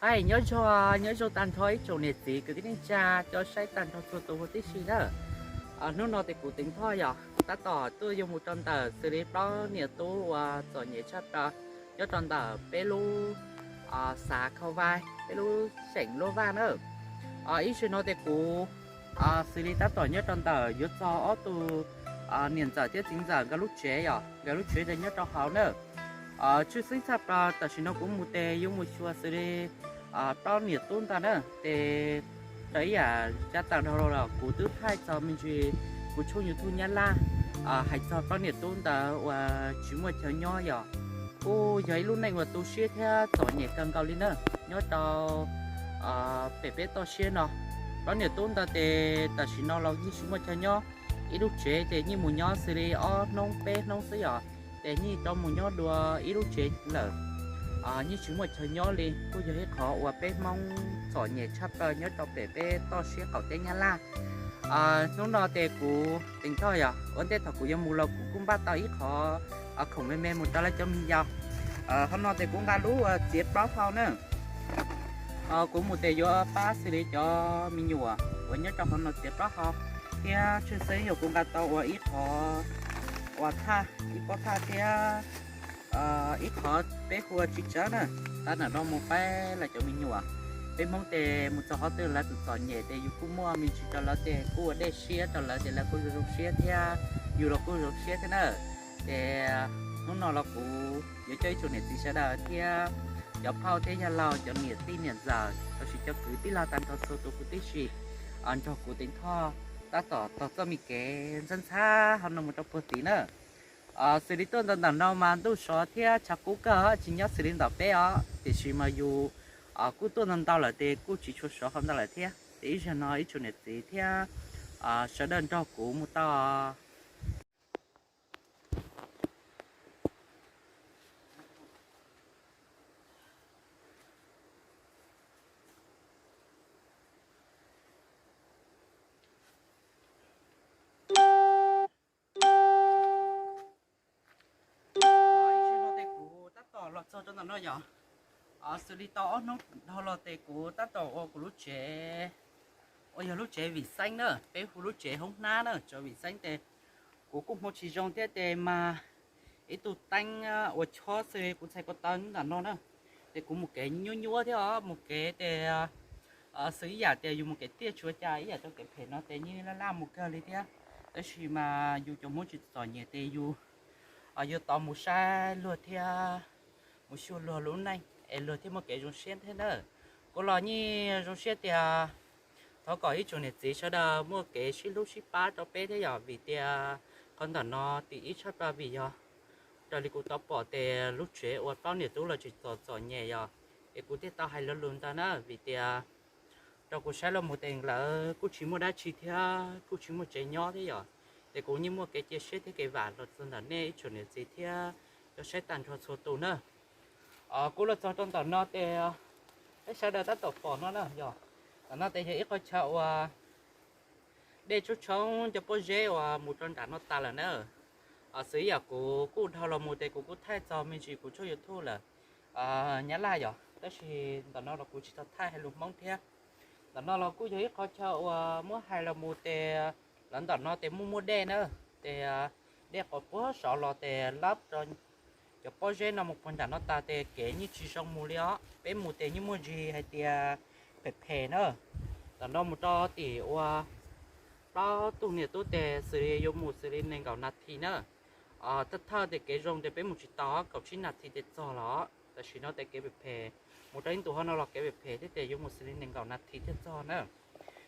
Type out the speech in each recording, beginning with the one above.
Aw, nyob zoo, nyob zoo tag nrho ib tsoom niam txiv kwv tij neej tsa cov saib tag nrho txhua tus huv tib si na. Hnub no ces kuv Teev Thoj yog tab tom tuaj yuav mus rau ntawm xws li plaub niam tub uas txom nyem tshaj plaws nyob rau ntawm peb lub xav Khau Vai, peb lub xeem Luaj Vaj na. Ib zaug no ces kuv xws li tab tom nyob rau ntawm yuav txog ob tug niam ntxawm thiab txiv ntxawm nkawd lub tsev, yog nkawd lub tsev ces nyob rau hauv na. Tshwj xeeb tshaj plaws tam sim no kuv mus ces yuav mus xyuas xws li plaub niam tub ntawd na. Ces raws ib yam caj tawm dhau los kuv twb thaij txog me ntsis kuv tshooj YouTube Nyab Laj hais txog plaub niam tub ntawd uas tsis muaj chaw nyob, yog kuj yog ib lub neej uas tu siab thiab txom nyem kawg nkaus li na. Nyob rau pem peb toj siab no, plaub niam tub ntawd ces tam sim no los yeej tsis muaj chaw nyob. Ib lub tsev ces yeej mus nyob xws li ob hnub peb hnub xwb, yog ces yeej rov mus nyob dua ib lub tsev lawm. Yeej tsis muaj chaw nyob li, kuj yog ib qhov uas peb Hmoob txom nyem tshaj plaws nyob rau pem peb toj siab qaum teb Nyab Laj. Hnub no ces kuv Teev Thoj yog ua ntej thaum kuv yuav mus los kuv kuj npaj tau ib qhov khoom me me mus rau lawv cov me nyuam yaus. Hauv no ces kuv nqa lub txiav plaub hau na. Kuv mus ces yuav pab xws li cov me nyuam uas nyob rau hauv no txiav plaub hau, thiab tshwj xeeb yog kuv nqa tau ua ib qhov uas thaj, ib pob thaj thiab ib qhov peb hu ua tsis tsawb na, tab ntawm no mus pab lawv cov me nyuam. Peb Hmoob ces mus txog qhov twg lawv txom txom nyem ces yus kuj muaj me ntsis rau lawv ces kuj ua dej siab rau lawv ces lawv kuj zoo zoo siab thiab yus los kuj zoo siab thiab na. Ces hnub no los kuv yuav coj ib tsoom niam txiv sawv daws thiab cov phauj thiab yawg laus, cov niam tij niam ntxawm, los sis cov kwv tij laug tag nrho txhua tus huv tib si nrog kuv Teev Thoj tab tom taug txoj me kev ntxhab ntxhab hauv no mus rau puag tid na. Xws li tuaj ntawm ntawm no mas ntuj sov thiab tshav kub kawg, tsis nyob xws li ntawm peb os, tiam sis mas yus kuj tuaj ntau ntau lawm ces kuj tsis tshua sov hauv ntawd lawm thiab. Ces ib zaug no ib tsoom niam txiv thiab sawv daws nrog kuv mus tau. Ib zaug no ces kuv tab tom los txog rau ntawm no yog, xws li tau ob hnub dhau los ces kuv tab tom ua kuv lub tsev, uas yog lub tsev vim xeeb na, peb hu lub tsev hoob hnab na, tsev vim xeeb ces kuv kuj hmoo tsis zoo thiab ces mas ib tug teeb uas chob xws li kuv txhais ko taw ntawm no na, ces kuv mus kev nyuab nyuab thiab os, mus kev ces xws ib yam tias yus mus kev tiaj tsuav cas ib yam rau kev phem no ces yeej laj laj mus kawg li thiab. Tab sis mas yus cov Hmoob tsis txom nyem ces yus yuav tau mus saib luag thiab mus xyuas luag lub neej es luag thiaj muaj kev zoo siab thiab na. Kuv los yeej zoo siab tias thov kom ib tsoom niam txiv sawv daws muaj kev sib hlub sib pab rau peb thiab yom, vim tias qhov ntawm no tim ib tshaj plaws vim yog raws li kuv tau pom ces lub tsev uas plaub niam tub los tsis txom txom nyem yog, es kuv thiaj tau hais lo lus ntawd na, vim tias rau kuv saib los mus ces lawv kuj tsis muaj dab tsi thiab kuj tsis muaj tsev nyob thiab yom. Ces kuv yeej muaj kev cia siab thiab kev vam los txog ntawm nej ib tsoom niam txiv thiab cov saib tag nrho txhua tus na. Kuv los txog rau ntawm no ces peb sawv daws tab tom pom no na yog, ntawm no ces yog ib qhov chaw uas dej tshoob tshoob cov pob zeb uas mus rau nram no tas lawm na. Xws ib yam kuv kuj dhau los mus ces kuv kuj thaij txog me ntsis kuv tshooj YouTube lawm, Nyab Laj yom, tab sis ntawm no los kuv tsis tau thaij hais lus Hmoob thiab. Ntawm no los kuj yog ib qhov chaw uas muab hais los mus ces lawv ntawm no ces muaj muaj dej na, ces dej quas puag saud los ces lab rau cov pob zeb no mus puag nram no tas ces kev yeej tsis zoo mus li os. Peb mus ces yeej muaj ntsis hais tias phem phem na. Ntawm no mus rau tim uas plaub tug niam tub ces xws li yuav mus xws li nees nkaum nas this na. Thawj thawj ces kev zoo ces peb mus tsis tau, kaum tsib nas this ces txog los. Tam sim no ces kev phem phem, mus rau ib ntu hov no los kev phem phem thiab ces yuav mus xws li nees nkaum nas this thiaj txog na.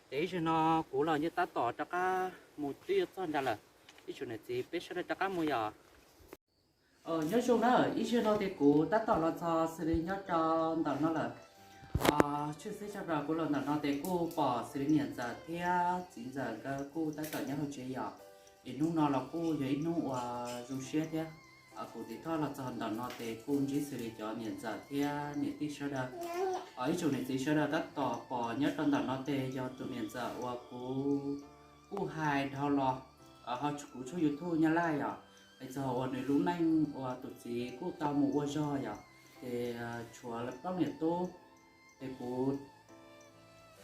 Ces ib zaug no kuv los yeej tab tom rov qab mus twb yuav txog nrad lawm. Ib tsoom niam txiv peb sawv daws rov qab mus yom. Nyob zoo na, ib zaug no ces kuv tab tom los txog xws li nyob rau ntawm no lawm. Tshwj xeeb tshaj plaws kuv los ntawm no ces kuj pom xws li niam ntxawm thiab txiv ntxawm nkawd kuj tab tom nyob hauv tsev yom. Ces hnub no los kuj yog ib hnub uas zoo siab thiab. Kuv Teev Thoj los txog ntawm no ces kuj ntsib xws li cov niam ntxawm thiab niam tij sawv daws. Ib tsoom niam txiv sawv daws tab tom pom nyob rau ntawm no ces yog tus niam ntxawm uas kuv kuj hais dhau los hauv kuv tshooj YouTube Nyab Laj yom. Hais txog uas nws lub neej uas tus txiv kuj tau mus ua zog yom, ces tshuav plaub niam tub Es kuv,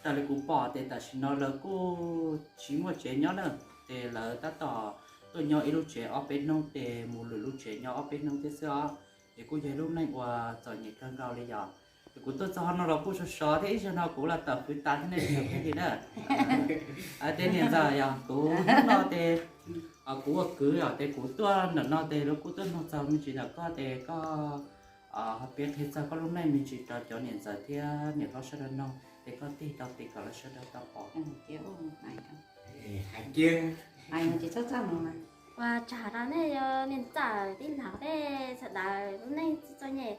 raws li kuv pom ces tam sim no lawv kuj tsis muaj tsev nyob na, ces lawv tab tom tuaj nyob ib lub tsev ob peb hnub ces mus lwm lub tsev nyob ob peb hnub thiab xwb os. Ces kuj yog ib lub neej uas txom nyem kawg nkaus li yom. Ces kuv tuaj txog no los kuj sov sov thiab, ib zaug no kuv los tawm hwv tas thiab nej sawv daws thiab na. Tej niam ntxawm yog kuv hnub no ces kuv ua kwv yom, ces kuv tuaj ntawm no ces lawv kuj tuaj nug txog me ntsis ntawm koj ces koj ho piav qhia txog koj lub neej me ntsis rau cov niam ntxawm thiab niam hlob sawv daws noog, ces koj tig rau tim kom lawv sawv daws tau pom. Ua tsaug rau nej niam ntxawm tij laug tej sawv daws lub neej txom nyem,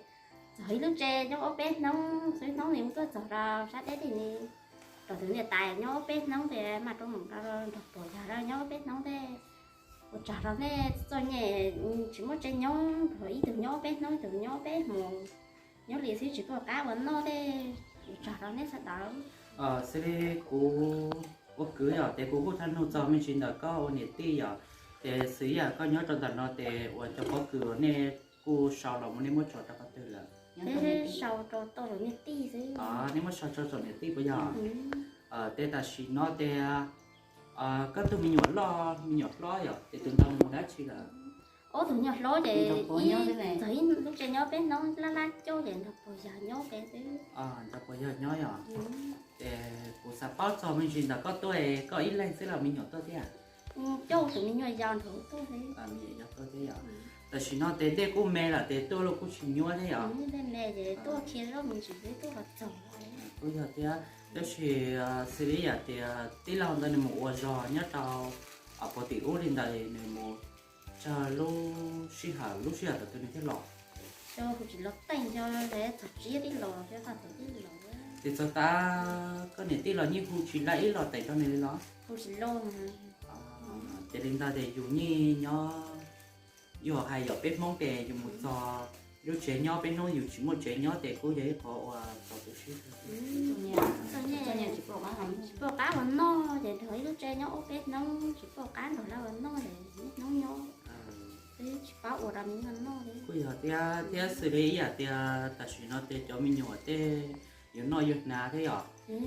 txog ib lub tsev nyob ob peb hnub, xub hnub nws mus tuaj txog rau sab teb tim ni, rau tus niam tais nyob ob peb hnub ces mam rov mus rau nrog puas yawg nyob ob peb hnub tej. Ua tsaug rau nej txom nyem tsis muaj tsev nyob, ib tug nyob ob peb hnub, ib tug nyob ob peb hmos, nyob li xwb tsis pom qab ua noj tej. Ua tsaug rau nej sawv daws. Xws li kuv ua kwv yom, ces kuv kuj tau nug txog me ntsis ntawm koj ua niam tij yom, ces xws li yam koj nyob rau ntawm no ces uas cov pob kws uas nej kuj sau los mus nej muab tso rau qhov twg lawm? Sau rau tau niam tij xwb. Nej muab sau rau tau niam tij puas yog? Ces tam sim no ces koj tus me nyuam loj me nyuam hlob yom, ces tus ntawd mus dab tsi lawm? Ob tug nyuam hlob ces txog ib lub tsev nyob peb hnub, laj laj coj ces nrog puas yawg nyob peb xwb. Nrog puas yawg nyob yom? Ces kuv xav paub txog me ntsis ntawm koj tuaj, koj ib leeg xwb los me nyuam tuaj thiab? Coj tus me nyuam yaus nrog tuaj xwb. Yog tuaj thiab yom? Tam sim no ces dej kuj me lawm ces tuaj los kuj tsis nyuaj thiab yom? Dej me ces tuaj khiav zoj me ntsis xwb tuaj los txog. Kuj yog thiab, tab sis xws li yam tias tij laug ntawd nws mus ua zog nyob rau puag tim ub li ntawd nws mus tsawg lub sij hawm, lub sij hawm thaum twg nws thiaj los? Xyov, kuv tsis los teej, xyov txog tsiab twb los, xyov txog thaum twg los. Ces txog tav koj niam tij los yeej hu tsis laj ib los teem rau nws li los? Hu tsis laj. Ces li ntawd ces yus yeej nyob, yus hais yom, peb Hmoob ces yus mus txog lub tsev nyob peb hnub, yus tsis muaj tsev nyob ces kuj yog ib qho uas txaus tu siab. Tsis pom qab ua noj ces nrog ib lub tsev nyob ua peb hnub, tsis pom qab nrog lawv ua noj ces niaj hnub nyob, twb tsis paub ua rau me nyuam noj li. Kuj yog thiab, thiab xws li ib yam tias tam sim no tias cov me nyuam tej yuav noj yuav hnav thiab yom,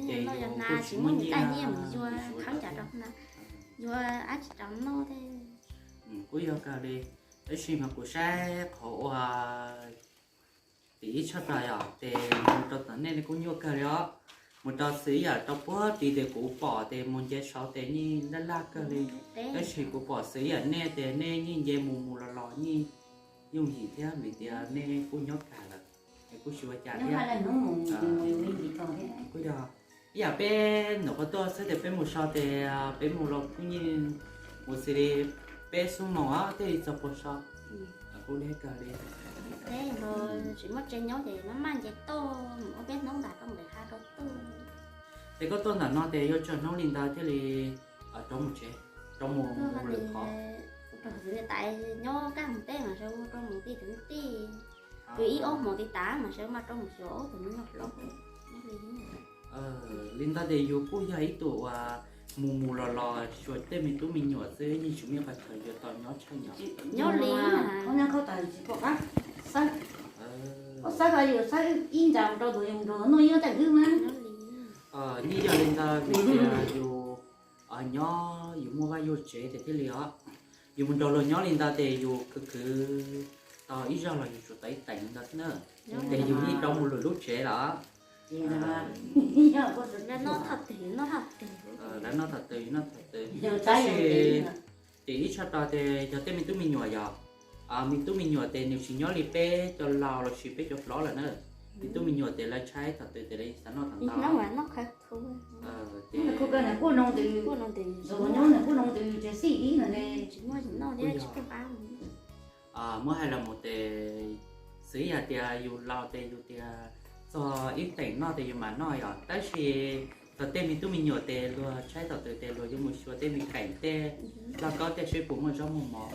ces noj yuav hnav tsis muaj nyiaj mus yuav khawb ncaws rau hnav, yuav dab tsi rau noj thiab. Kuj yog kawg li, tab sis mas kuv saib qhov uas tim ib tshooj plaws yom, ces mus rau tom nej, nej kuj nyuaj kawg li os. Mus rau xws ib yam rau puag tid ces kuv pom ces mus nce saud ces yeej laj laj kawg li, tab sis kuv pom xws ib yam nej ces nej yeej nce mus mus los los yeej yooj yim thiab vim tias nej kuj nyob kag lawm, kuj tsis ua cas thiab. Kuj yog ib yam peb ntawm qhov tuaj xwb ces peb mus so ces peb mus los kuj yeej mus xws li peb xuab moos thiaj li txog puag so. Kuj deb kawg li. Tsis muaj tsev nyob ces maj maj nce toj mus ua peb hnub ntawd rau nqis ha rau tuaj. Ces koj tuaj ntawm no ces yuav tsawg hnub li ntawd thiaj li rov mus tsev, rov mus lwm qhov? Rau tus niam tais nyob kaj mus teb mas sawv rau mus tij tus tij, kwv ib ob hmos tij tas mas sawv mas rau mus xyuas ob tug me nyuam hlob. Li ntawd ces yus kuj yog ib tug uas mus mus los los xyuas tej me tub me nyuam xwb, yeej tsis muaj qhov chaw yuav tau nyob tshaj nyob. Nyob li, nyob kho tas tsis pom qab xawb. Koj xawb ko yus xawb ib nra mus rau tus yus nrog noj ib ob tag twb mas. Yeej yog li ntawd vim tias yus nyob, yus muaj vaj yuaj tsev ces thiaj li os. Yus mus nrog luag nyob li ntawd ces yus khwv khwv tau ib zaug los yus tsum tau ib teem li ntawd xwb na. Ces yus yeej rov mus lwm lub tsev lawm. Lawv noj thaum twg yus noj thaum twg. Tab sis ces ib tshooj rau ces yog tej me tub me nyuam yog, me tub me nyuam ces nws tsis nyob li peb cov laus los sis peb cov hlob lawm na. Me tub me nyuam ces lawv tshaib thaum twg ces lawv xav noj thaum ntawd. Muab hais los mus ces xws ib yam tias yus laus ces yus tias txog ib teem noj ces yus mam noj yom, tab sis thaum tej me tub me nyuam ces luag tshaib thaum twg ces luag yuav mus xyuas tej me keem tej laj kaub tej seb puas muaj zaub muaj mov.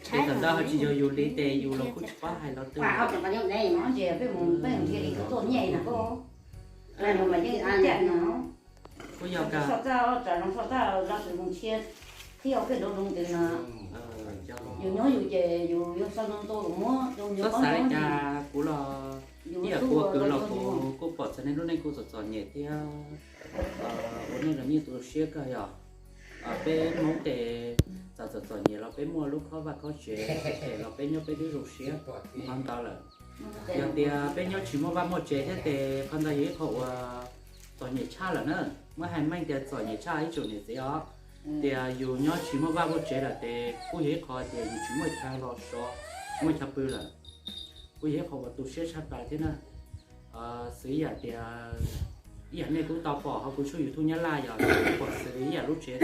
Ces thaum ntawd ho tsis yog yus li ces yus los kuj tsis paub hais los twg. Kuj yog kawg, txhob xav li cas kuv los Ib yam kuv ua kwv los kuv kuj pom txog nej lub neej kuj txom txom nyem thiab ua neej los yeej tu siab kawg yom. Peb Hmoob tes txawm txom txom nyem los peb muaj lub khob vaj khob tsev, los peb nyob peb twb zoo siab qhov ntawd lawm. Yog tias peb nyob tsis muaj vaj muaj tsev thiab tes qhov ntawd yog ib qho uas txom nyem tshaj lawm na. Muab hais meej tias txom nyem tshaj ib tsoom niam txiv os. Tias yus nyob tsis muaj vaj muaj tsev lawm tes kuj yog ib qho tias yus tsis muaj chaw los so, tsis muaj chaw pw lawm. Kuj yog ib qho uas tu siab tshaj plaws thiab na. Xws ib yam tias, ib yam nej kuj tau pom hauv kuv tshooj YouTube Nyab Laj yog pom xws li ib yam lub tsev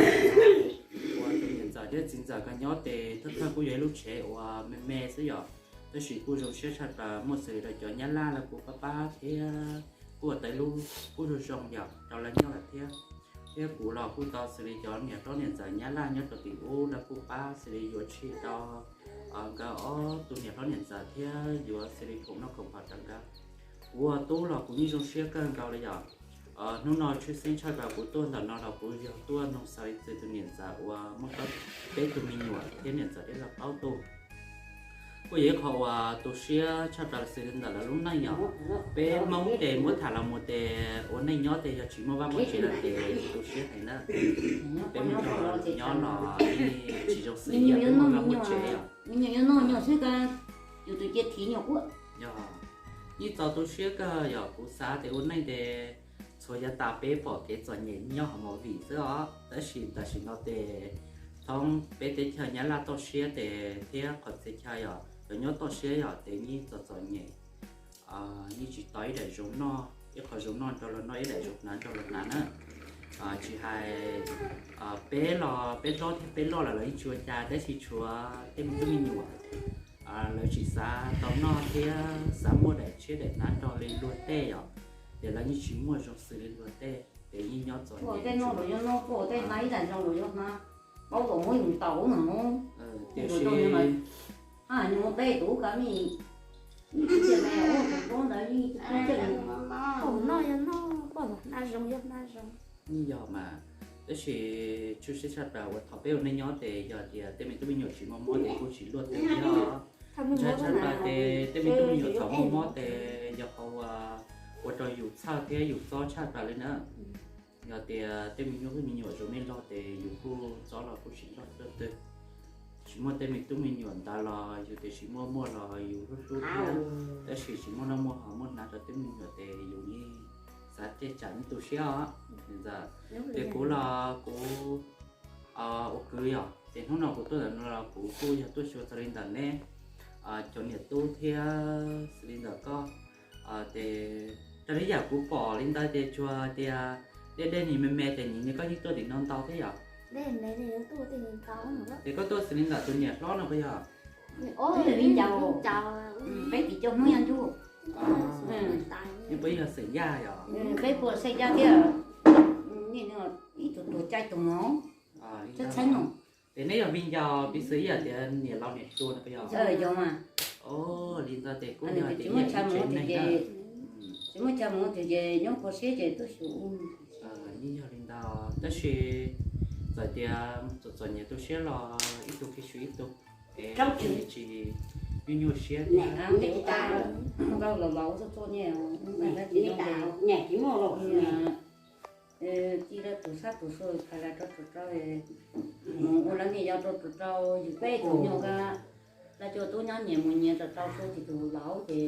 uas tus niam ntxawm thiab txiv ntxawm nkawd nyob tes thawj thawj kuj yog ib lub tsev uas me me xwb yom. Tab sis kuj zoo siab tshaj plaws muaj xws li rau cov Nyab Laj lawv kuj pab pab thiab kuj ua tau ib lub kuj zoo zoo yom rau lawv nyob lawm thiab. Thiab kuv los kuj tau xws li cov niam hlob niam ntxawm Nyab Laj nyob rau tim ub lawv kuj pab xws li yuav tshij rau nkawd ob tug niam hlob niam ntxawm thiab yuav xws li khoom noj khoom haus rau nkawd. Kuv ua tub los kuv yeej zoo siab kawg nkaus li yom. Hnub no tshwj xeeb tshaj plaws kuv tuaj ntawm no los kuv yog tuaj nug xav li txwv tus niam ntxawm uas muaj peb tug me nyuam thiab niam ntxawm thiab tau plaub tug. Kuj yog ib qho uas tu siab tshaj plaws xws li ntawm lawv lub neej yom. Peb Hmoob tes muab tham los mus tes ua neej nyob tes yog tsis muaj vaj muaj tsev lawm tes tu siab heev na. Peb Hmoob nyob los yeej tsis zoo xws li yog peb muaj vaj muaj tsev yom. Yog yeej txaus tu siab kawg yom. Kuv xav tias ua neej tes txhua yav tas peb pom kev txom nyem nyob hauv movie xwb os, tab sis tam sim no tes thoob peb teb chaws Nyab Laj toj siab tes thiab qhov txhia chaw yom, cov nyob toj siab yom tes yeej txom txom nyem, yeej tsis tau ib daim zoo noj, ib qho zoo noj nrog luag noj, ib daim zoo hnav nrog luag hnav na. Tsis hais peb los peb hlob thiab peb loj lawm los yeej tsis ua cas, tab sis tshuav tej me tub me nyuam lawv tsis xav tau noj thiab xav muaj daim tshiab daim hnav nrog li luag tej yom, ces lawv yeej tsis muaj zoo xws li luag tej, ces yeej nyob txom nyem. Tej no los yuav noj, tej hnav ib daim zoo los yuav hnav, paub kom muab yus ntaus na. Tiam sis nws tej tus ub ka me, tus me ub tus ub ntawd yeej, noj yog noj, hnav zoo yog hnav zoo. Yeej yog mas, tab sis tshwj xeeb tshaj plaws uas thaum peb ua neej nyob ces yog tias tej me tub me nyuam tsis muaj mob ces kuj tsis luaj twg thiab. Ntshai tshaj plaws ces tej me tub me nyuam thaum muaj mob ces yog qhov uas ua rau yus txhawj thiab yus txob tshaj plaws li na. Yog tias tej me nyuam, me nyuam zoo nej loj ces yus kuj txob los kuj tsis luaj twg. Tsis muaj tej me tub me nyuam ntawd los yus tias tsis muaj muaj los yus hlub hlub thiab, tab sis tsis muaj noj muaj haus muaj hnav rau tej me nyuam ces yus yeej xav tej tsam yeej tu siab os. Ces kuv los kuv ua kwv yom, ces hnub no kuv tuaj ntawm no los kuv kuj yog tuaj xyuas txog li ntawm neb cov niam tub thiab xws li ntawm koj. Ces raws li yam kuv pom li ntawd ces tsuas tias dej dej nis me me ces nim no koj yeej tuaj tim no ntau thiab yom. Ces koj tuaj xws li ntawm tus niam hlob no puas yog? Peb tim coj Hmoob nyob ntuj, peb yog xeem Yaj yom. Peb puas xeem Yaj thiab, ib tug tuag caij tus no, txheeb no. Ces neb yog viv ncaus piv xws ib yam tias niam laus niam hluas no puas yog? Yog mas. Li ntawd ces kuj yog tias tsis muaj chaw mus ces, tsis muaj chaw mus ces nyob kho siab ces tuaj xyuas. Yeej yog li ntawd tab sis txawm tias txom txom nyem tu siab los ib tug khib su ib tug, es tsis nyuaj nyuaj siab thiab. Nkauj laus laus tuaj tuaj nyiaj, ci rau tus sab tus sua phais lawv rau tus rau, mus ua lawv niam yau rau tus rau, yus peb tus nyuag ka, lawv cua tub nyob nyias mus nyias rau rau sua ces tus laus ces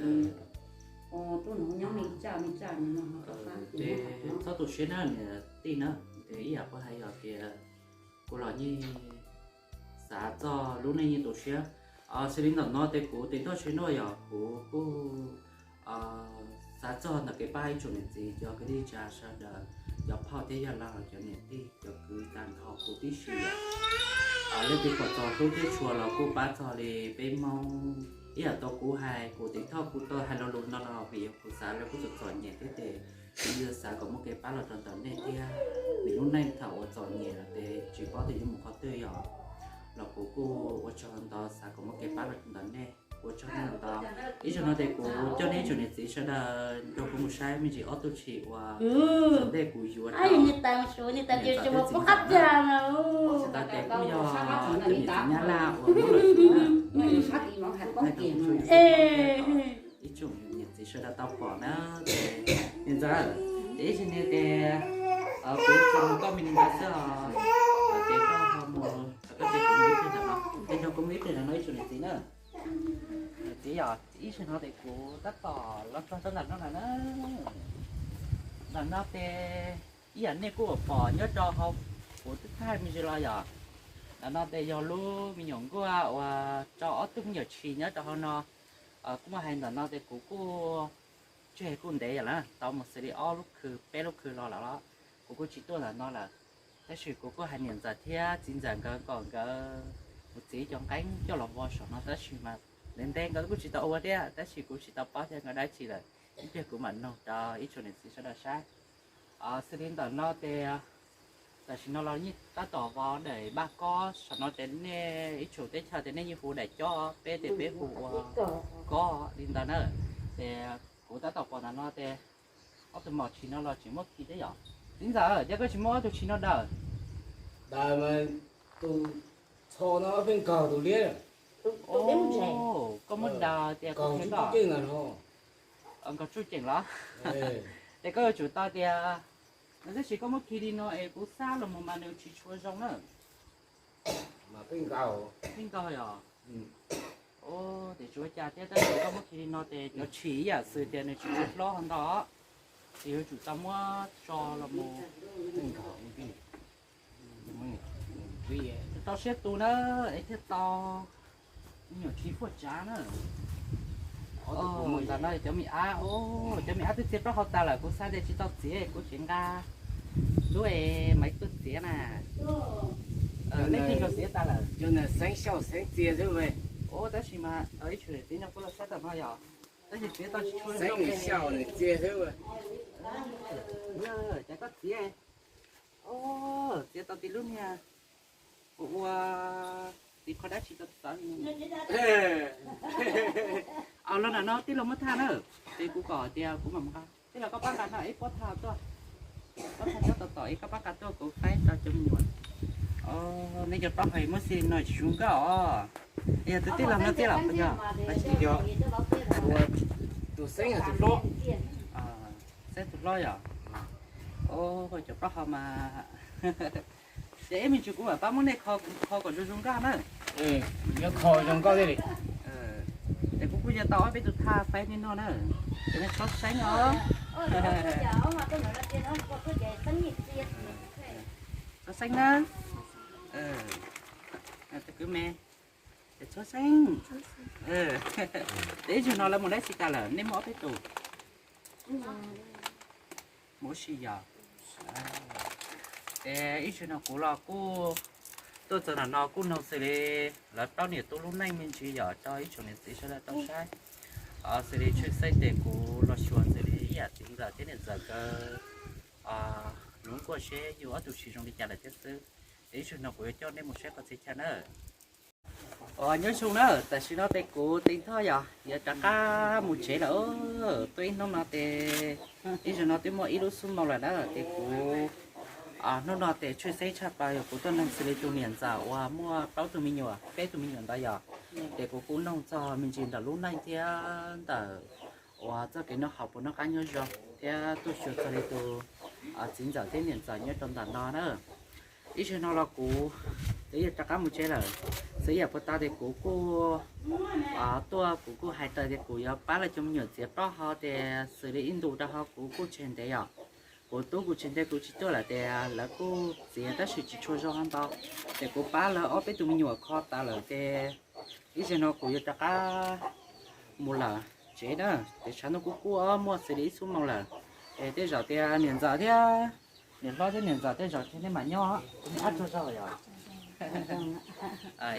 tub nus nyob me tsaj me tsaj no. Txhob tu siab na niam tij na, ces ib yam kuv hais yog tias kuv los yeej xav txog lub neej yeej tu siab. Xws li ntawm no ces kuv tes toj tsev no yog kuv kuj xav txog ntawm kev pab ib tsoom niam txiv cov kwv tij tsa sawv daws, cov phauj thiab yawg laus los cov niam tij cov kwv tag nrho kuv tib si yom. Leej twg pom txog hlub thiab tshua los kuj pab txog li peb Hmoob. Ib yam tau kuv hais kuv tes toj kuv tau hais lo lus no los vim yog kuv xav lawv kuj txom txom nyem thiab ces kuv xav kom muaj kev pab los rau ntawm nej thiab. Vim lub neej thaum uas txom nyem lawm ces tsis paub tias yuav mus qhov twg yom. Los kuv kuj ua tsaug ntau xav kom muaj kev pab los rau ntawm nej. Ua tsaug ntau. Ib zaug no ces kuv coj nej ib tsoom niam txiv sawv daws nrog kuv mus saib me ntsis ob tug tshis uas tom ntej kuv yuav rau, tsis tas ces kuj yog cov niam txiv Nyab Laj uas muab los tsuv na. Ib tsoom niam txiv sawv daws tau pom na, ces niam ntxawm, ces ib sim no ces kuv tsuas mus koj me li ntawd xwb os, ces koj ho mus, koj ces kuv mus ib pliag ntawm no, ces nrog kuv mus ib pliag ntawm no ib tsoom niam txiv na. Niam txiv yog ib sim no ces kuv tab tom los txog rau ntawm no lawm na. Ntawm no ces ib yam nej kuj pom nyob rau hauv kuv twb thaij me ntsis los yom. Ntawm no ces yog lub me nyuam nkuaj uas rau ob tug me nyuam tshis nyob rau hauv no. Kuj muaj hais ntawm no ces kuv kuj tseg kuj ntev yam lawm, tau mus xws li ob lub khw peb lub khw los lawm los kuv kuj tsis tuaj ntawm no lawm. Tab sis kuv kuj hais niam ntxawm thiab txiv ntxawm nkawd kom nkawd mus txiav cov nqeeb coj los vov saum no tab sis mas ntev ntev nkawd kuj tsis tau ua thiab, tab sis kuv tsis tau paub thiab nkawd dab tsi lawm. Ib pliag kuv mam noog rau ib tsoom niam txiv sawv daws saib. Xws li ntawm no ces tam sim no los yeej tab tom vov daim npaj kob saum no ces nej ib tsoom teb chaws ces nej yeej hu daim cob, peb ces peb hu ua kob li ntawd na. Ces kuv tab tom pom ntawm no ces ob tug mos tshis no los tseem muab khi thiab yom. Txiv ntxawm, cas koj tsis muab ob tug tshis no daws? Daws mas tus txho no pheej nkaug tus liab. Koj muab daws tias kuv qhia koj. Nkaug tsuj ceem los? Ces koj yuav tsum tau tias, tab sis koj muab khi li no es kuv xab los mus mas nws tsis tshua zoo na. Pheej nkaug yom. Ces tsuav cas thiab, tab sis koj muab khi li no ces cov tshis ib yam xws tias nws tsis tshua hlob ho ntau, ces yuav tsum tau muab tso los mus. Tau siab tu na, es thiaj tau me nyuam tshis fuaj tsav na. Ntawm no cov me ab, cov me ab twb txiav plaub hau tas lawm, kuv xav tias tsis tau txiav kuv tseem nqa lub es maiv tuaj txiav na. Nej tij nkaus txiav tas lawm. Xeeb xyaum xeeb txias xwb. Tab sis mas ib tshum txiv no kuj los saib tom no yog, tab sis txiav tau tsis tshua zoo. Xeeb xyaum txias xwb. Ces koj txiav, txiav tau tib lub niag ua ua tib qho dab tsi tau txawv li. Los ntawm no tij laug muab thaj na, ces kuv kom tias kuv mam nqa. Tij laug koj pab nqa no ib pob thaj tuaj, pob thaj nyob tom tom ib, koj pab nqa tuaj kuv faib rau cov me nyuam. Nej cov plaub hau muab xi no tsis zoo nkauj os. Yog tus tij laug no tij laug, yog tus xeeb tus hlob. Xeeb tus hlob yog. Cov plaub hau mas, ces ib me ntsis kuv mam pab muab nej kho kom zoo zoo nkauj na. Yuav kho zoo nkauj thiaj li. Ces kuv kuj yuav tau ob peb tus thaj faib nej noj na. Ces nej txhob xeeb os. Txhob xeeb na. Kwv me, ces txhob xeeb. Ces ib zaug no lawv mus dab tsi tas lawm, nej muaj ob peb tus? Mus ua si yog. Ces ib zaug no kuv los kuj tuaj txog ntawm no kuj noog xws li lawv plaub niam tub lub neej me ntsis yog rau ib tsoom niam txiv sawv daws tau saib. Xws li tshwj xeeb ces kuv los xyuas xws li ib yam txiv ntxawm thiab niam ntxawm nkawd lub nkuaj seb yus ob tug tshis zoo li cas lawm thiab xwb. Ces ib zaug no kuv yuav coj nej mus saib qhov txhia chaw na. Nyob zoo na, tam sim no ces kuv Tij Thoj yog yuav rov qab mus tsev lawm. Tuaj ib hnub no ces ib zaug no twb muaj ib lub xub moos lawm na, ces kuv hnub no ces tshwj xeeb tshaj plaws yog kuv tuaj noog xws li tus niam ntxawm uas muaj plaub tug me nyuam peb tug me nyuam ntawd yog, ces kuv kuj noog txog me ntsis ntawm lub neej thiab ntawm uas txoj kev noj haus puas noj qab nyob zoo thiab tuaj xyuas txog li tus txiv ntxawm thiab niam ntxawm nyob rau ntawm no na. Ib zaug no los kuv twb yuav rov qab mus tsev lawm, xwb yam puas tas ces kuv kuj tuaj kuv kuj hais raws tias kuv yuav pab lawv cov me nyuam txiav plaub hau ces xws li ib ntus rau hauv kuv kuj tseg ntev yom. Kuv tub kuv tseg ntev kuv tsis tuaj lawm ces lawv kuj txiav tab sis tsis tshua zoo ntau, ces kuv pab lawv ob peb tus me nyuam kho tas lawm ces ib zaug no kuv yuav rov qab mus lawm tsev na, ces tshav ntuj kuj kub muaj xws li ib xuab moos lawm. Es tej zaum tias niam ntxawm thiab niam hlob thiab niam ntxawm tej zaum ces nej mam nyob, nej ab tsaug zog yom.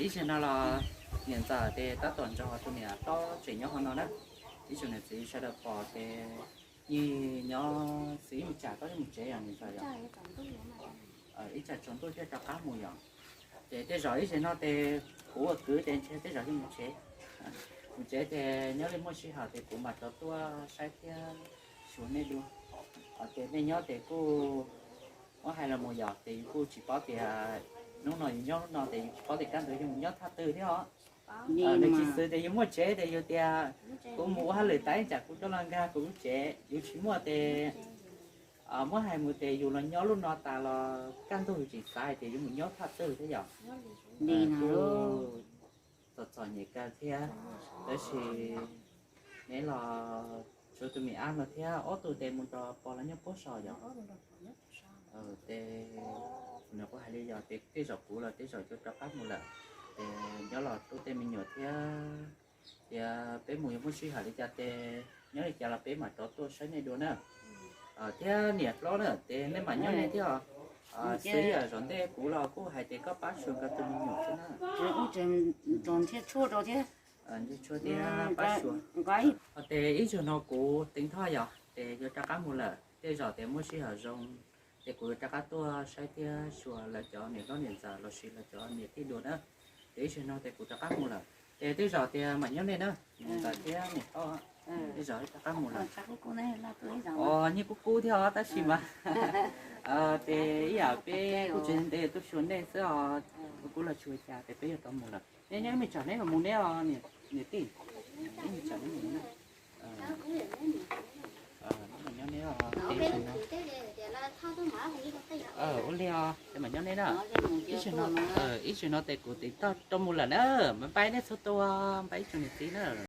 Ib zaug no los niam ntxawm ces tab tom nrog tus niam hlob tseem nyob hauv no na. Ib tsoom niam txiv sawv daws pom ces nyias nyob xwb, ib tsam koj mus tsev yog niam ntxawm yog, ib tsam tsaus ntuj thiaj rov qab mus yom. Ces tej zaum ib zaug no ces kuv ua kwv ces ntshe tej zaum yeej mus tsev. Mus tsev ces nyob li muaj sij hawm ces kuv mam rov tuaj saib thiab xyuas nej dua. Ces nej nyob ces kuj muab hais los mus yom, ces yus kuj tsis paub tias hnub no yus nyob hnub no ces yus tsis paub tias kaj ntug yus mus nyob thaj twg thiab os. Nws tsis xwv tias yus muaj tsev ces yus tias kuv mus ua hauj lwm tas tsam kuv coj los nkag kuv lub tsev, yus tsis muaj ces muab hais mus ces yus los nyob lub no tas los kaj ntug yus tseem xav hais tias yuav mus nyob thaj twg thiab yom. Li no txom txom nyem kawg thiab, tab sis neb los tshuav tus me ab no thiab ob tug ces mus nrog pog los nyob puag saum yom. Ces nws kuj hais li yog ces tej zaum kuv los tej zaum yuav rov qab mus lawm, ces nyob los rau tej me nyuam thiab, ces peb mus yuav muaj sij hawm li cas ces nyob li cas los peb mam rov tuaj saib nej dua na. Thiab niam hlob na ces nej mam nyob nej thiab os. Xws li yam zaum ntej kuv los kuj hais tias koj pab xyuas nkawd tus me nyuam thiab na. Ntsej tshuaj thiab pab xyuas. Ces ib zaug no kuv Teev Thoj yog ces yuav rov qab mus lawm, tej zaum ces muaj sij hawm zoo ces kuv yuav rov qab tuaj saib thiab xyuas lawv cov niam hlob niam ntxawm los sis lawv cov niam tij dua na. Ces ib zaug no ces kuv rov qab mus lawm, ces tej zaum tias mam nyob nej na, niam ntxawm thiab niam hlob, tej zaum rov qab mus lawm. Os, nyiaj kub kub thiab os tab sis mas ces ib yam peb kuj tsis ntev tuaj xyuas nej xwb os, kuv los tsis ua cas ces peb yuav rov mus lawm. Neb nyob me tsam neb mam mus neb os niam tij. Neb me tsam neb mus neb. Neb mam nyob neb os, ib zaug no. Ua li os, ces mam nyob neb na. Ib zaug no, ib zaug no ces kuv Teev Thoj rov mus lawm na. Npaj npaj nej txhua tus, npaj ib tsoom niam txiv na.